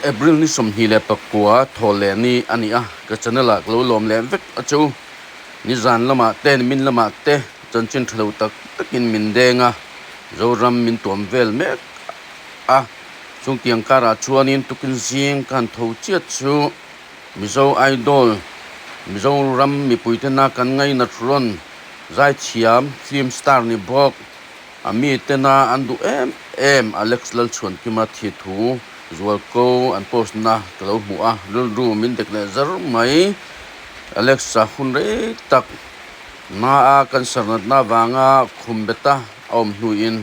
April ni 29 thaw leh ni a ni a, ka channel ah ka lo lawm leh vek a chu. Nizan lamah te nimin lamah te chanchin tha lo tak takin min deng a, Zoram min tuam vel mek a. Chungtiang karah chuanin tukin zing ka han tho chiat chu Mizo Idol, Mizoram mipuitena kan ngainat rawn zaithiam film star ni bawk. A mi tena an duh em em Alex Lalchhuankima thi thu zualko an post na ka lo hmu a, rilru min dek leh zar mai. Alex a hun rei tak na a cancer natna avanga khum beta a awm hnuin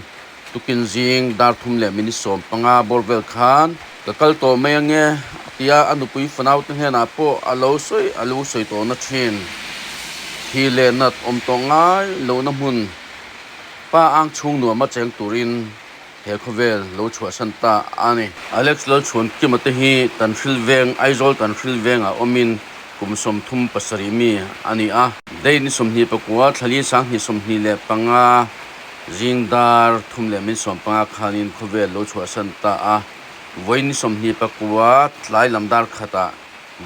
tukin zing dar thum leh minute 15 bawr vel khan ka kal tawh mai ange a ti a, a nupui fanau te hnenah pawh a lo sawi a lo sawi tawh na thin. Thi leh nat awm tawh ngai lohna hmun Pa ang chhung nuam a cheng turin he khawvel lo chhuahsan ta a ni. Alex Lalchhuankima te hi Tanhril veng, Aizawl Tanhril vengah awmin kum 37 mi a ni a. Day ni 29, thlali 2025 zing dar thum leh min 15 khanin khawvel lo chhuahsan ta a. Vawi ni 29 tlai lam dar khatah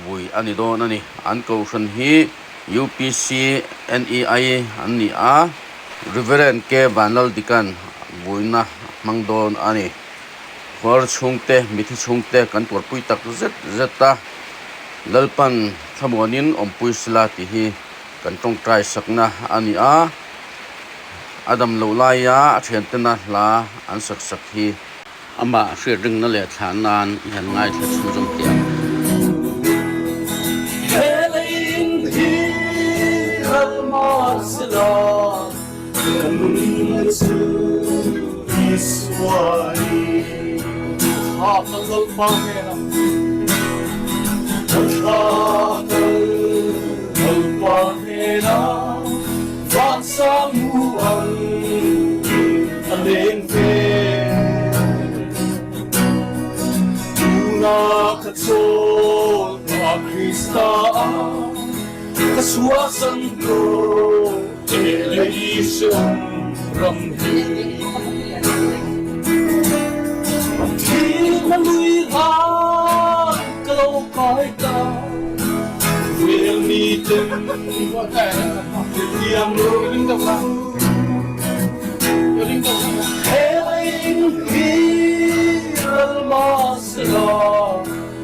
vui a ni dawn a ni. An kohhran hi UPC NEI an ni a, Reverend K Vanlaldikan vuina hmang dawn a ni. Khuar chhungte, mithi chhungte kan tuarpui tak zet zet a, Lalpan thlamuanin awmpui sila tih hi kan tawngtai sakna a ni a, a dam loh laia a thiantena hla an sak sak hi. Amah hriat ringna leh thlah nan i han ngaithla chhunzawm teh ang. He leiin hi ral mah sela, ka nun chu Isua hi. Thla kan Lalpa hnenah, Ka thla kan Lalpa hnenah, Vansang mu ang a leng ve. Tuna ka chawl ta Krista a, ka chhuahsan tawh e lei hreawm ram hi. Thihna lui ran ka lo kai ta, vel mi ten hrethiam lo. He leing hi ral mah sela,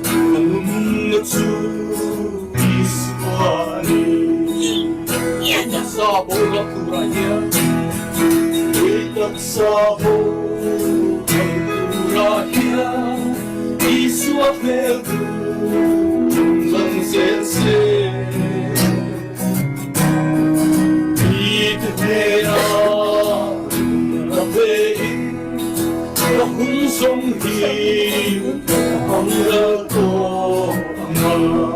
ka nunna chu Isua a ni. Taksa bo lam turah hian, Ui taksa bo lam turah hian, Isua hmel chu lang zel se. Mite hnenah rinna pein ka hun zawng hi ka hmang ral tawh ang a.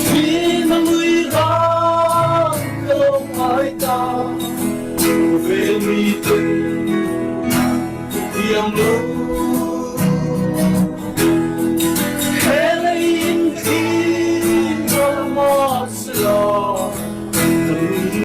Thihna lui ran ka lo ngai ta, khawvel miten ka thiam lo.